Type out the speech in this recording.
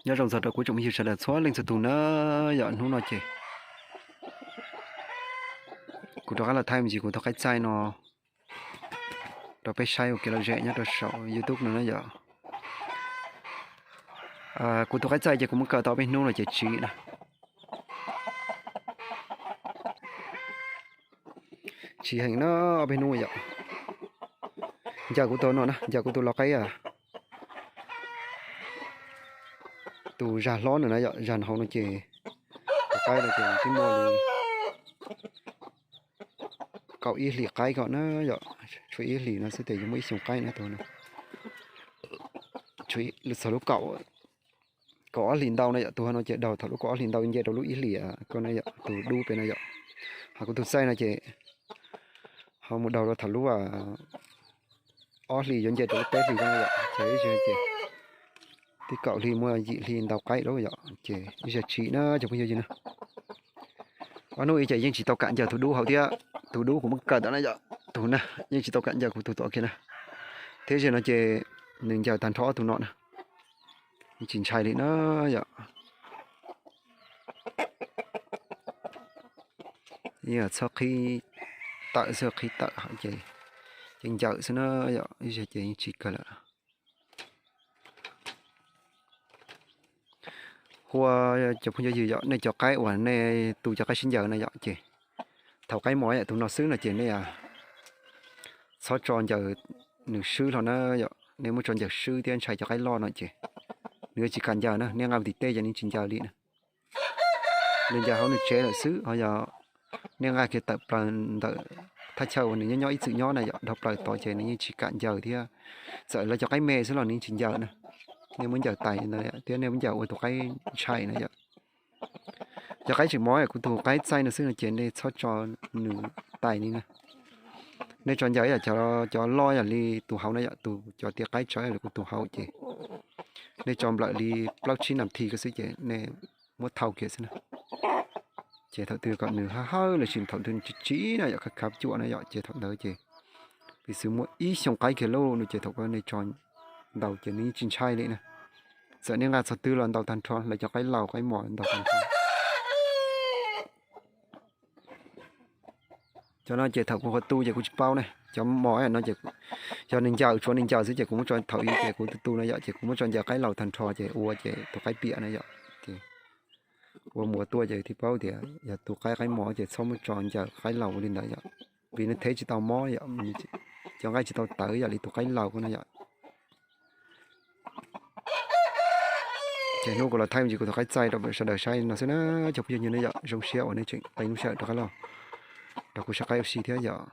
Nyob zoo txog rau kuv tsoom phooj ywg sawv daws txhua leej txhua tus na yom. Hnub no ces kuv rov qab los thaij me ntsis kuv tus qaib txaij no rau peb saib ua kev lom zem nyob rau saum YouTube no na yom. Kuv tus qaib txaij ces kuv muab kaw tau ob peb hnub no ces tsiv na. Tsiv heev na, ob peb hnub yom. Ncaws kuv tus no na, ncaws kuv tus lau qaib, tus zag hlob no na yom, zag hauv no ces tus qaib no ces twb muaj li kaum ib hlis qaib ko na yom. Tshuav ib hlis no xwb ces yuav muaj ib xyoos qaib na tus no. Txog lub kaum, kaum ob hlis ntau na yom, tus no ces daug thaum lub kaum ob hlis ntau nce rau lub ib hlis ko na yom, tus dub pem no yom. Ho kuv tus txaij no ces ho mus daug rau thaum lub ob hlis yuav nce rau lub peb hlis ko na yom, ces ib zaug ces twb kaum hli muaj yim hli ntau qaib lawm yom, ces ib zaug tsiv na cov phooj ywg na. Ob hnub ib ces yeej tsis tau kam ncaws tus dub hauv thiab, tus dub kuv muab kaw ntawm na yom, tus na yeej tsis tau kam ncaws kuv tus tom kiag na. Thiab zaum no ces nws ncaws tag nrho ob tug no na, tsis ntshai li na yom. Txhob qhib tawm xwb, qhib tawm ces ncaws xwb na yom, ib zaug ces yeej tsis kawg lawm. Hu ua cov phooj ywg yom, nej cov qaib uas nej tu cov qaib sib ncaws na yom, ces thaum qaib mos yam tus no xwb no ces nej txhob tso ncaws nws swb hlo na yom. Nej muab tso ncaws swb thiab ntshai cov qaib loj no ces nws yuav tsis kam ncaws na, nej nqa mus tim tej ces nws tsis ncaws li na. Nws ncaws hauv nws tsev lawm xwb, ho yog nej nqa kiag tawm plaws ntawm thaj chaw uas nws nyob nyob ib txwm nyob na yom, dhau plaws tod ces nws yeej tsis kam ncaws thiab. Txawm lawv cov qaib me xwb los nws yeej tsis ncaws na. Nej muab ncaws tais li ntawd thiab nej muab ncaws ua tus qaib ntshai na yom. Cov qaib tseem mos yam kuv tus qaib txaij no xwb no ces nej txhob tso nws tais li na. Nej tso ncaws yam cov loj yam li tus hauv na yom, tus cov tiab qaib tsawv li kuv tus hauv ces nej tso nplawm li plaub tsib nas this ko xwb ces nej muab thau kiag xwb na. Ces thaum twg kom nws hawb hawb los sis thaum twg nws tsiv tsiv na yom, khav khav cuam na yom, ces thaum ntawd ces piv xwv muaj ib xyoos qaib kiag lauj no ces thaum ko nej tso ntaus ces nws yeej tsis ntshai li na. Txawm nej nqa txog twg los ntaus tag nrho, lawv cov qaib laus qaib mos ntaus tag nrho. Cov no ces thaum kuv qhuav tu ces kuv tsis paub ne, cov mos no ces yog nws ncaws, tsuav nws ncaws xwb ces kuv muab tso thaum ub ces kuv tu tu no yom, ces kuv muab tso ncaws qaib laus tag nrho ces ua ces tus qaib piam na yom. Ces ua mus ua tuaj ces thiaj paub tias yog tus qaib qaib mos ces txhob muab tso ncaws qaib laus li ntawd yom, vim nws thev tsis tau mob yom, cov nqaij tsis tau tawv yam li tus qaib laus ko na yom. Ces hnub kuv los thaij me ntsis kuv tus qaib txaij rau sawv daws saib no xwb na, cov phooj ywg na yom, zoo siab uas nej tseem peb lub sij hawm rov qab los nrog kuv saib qaib ua si thiab yom.